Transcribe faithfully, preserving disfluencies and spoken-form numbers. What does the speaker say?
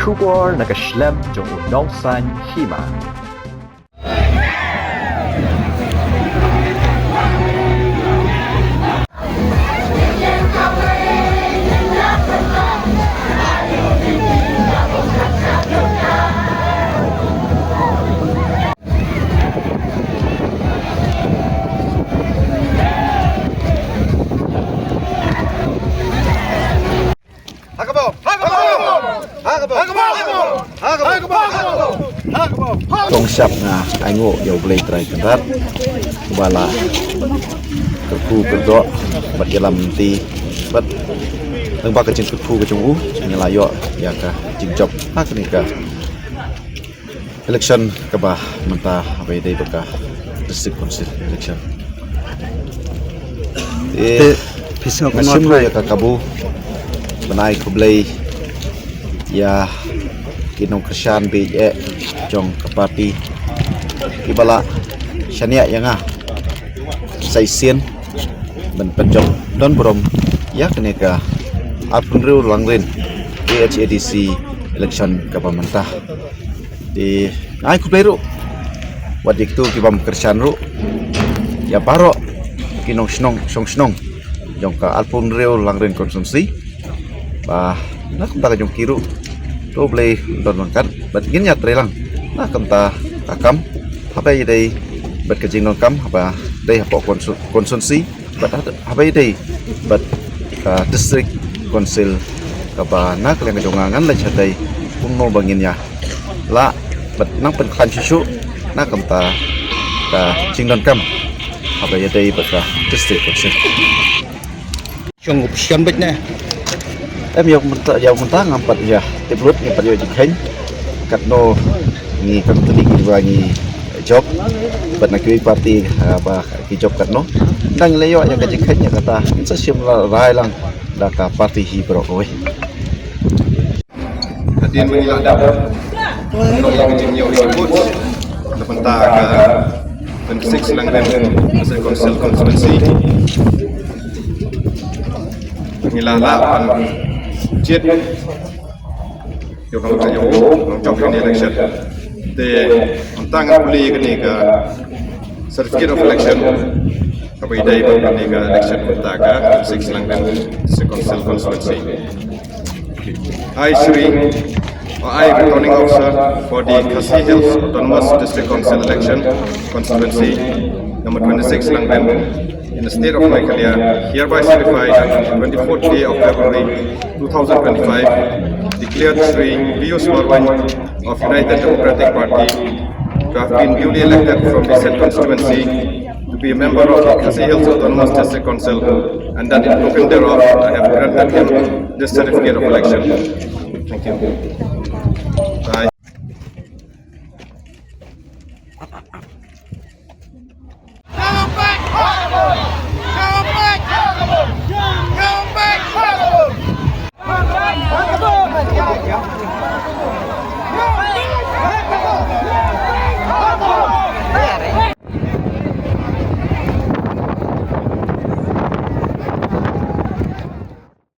Khubor na ka shlem jong u nongsan hima. Tong shap nga ai nguh ïa U Blei Trai Kynrad uba la kyrkhu kyrdoh bad ïalam lynti bad lyngba ka jingkyrkhu ka jong u ngi la ïoh ïa ka jingjop ha kane ka election kaba mynta haba ïadei bad ka District Council election. Te phi sngew kumno ïa ka kabu ban ai khublei ïa ki nongkyrshan bad eh jong ka party kiba la shaniah ïa nga sa shisien ban pynjop don burom ïa kane ka arphew hynriew Langrin A H A D C election kaba mynta. Te ai khublei ruh wat ïa kitu ki bym kyrshan ruh ïa baroh ki nongshnong shongshnong jong ka arphew hynriew Langrin constituency ba na kumta ka jong ki ruh to U Blei un don ryngkat bad ngin ïa trei lang na kumta ka kam haba ïadei bad ka jingdonkam haba dei hapoh constituency bad haba ïadei bad ka District Council kaba na ka liang ka jong nga ngan leit shatai kumno ba ngin ïa lah bad nang pynkhlaiñ shuh shuh na kumta ka jingdonkam haba ïadei bad ka District Council. Shong option bad ne. Em ïa mynta ïa mynta ngam pat ïa tip lut ngi pat ïa jingkheiñ katno ngi kam tuli ki ba ngi jop bad na ki party ba ki jop katno dang le ïoh ïa ka jingkheiñ ïa kata sa shim la rai lang da ka party hi bro kawei. Hadien ba ngi la dap nong ïa ka jingïoh ïa vote na bynta ka twenty-six Langrin District Council constituency. Ngi la lah ban jied ïa u nongtrei ïa u nongjop ïa kane election. Te mynta ngan pule ïa kane ka certificate of election kaba ïadei bad kane ka election mynta ka twenty-six Langrin District Council constituency. I, Shri, I, Returning Officer for the Khasi Hills Autonomous District Council election, constituency number twenty-six Langrin, in the state of Meghalaya, hereby certify that on the twenty-fourth day of February two thousand twenty-five, declared Shri Pius Marwein of United Democratic Party to have been duly elected from the said constituency to be a member of the Khasi Hills Autonomous District Council, and that in token thereof, I have granted him this certificate of election. Thank you.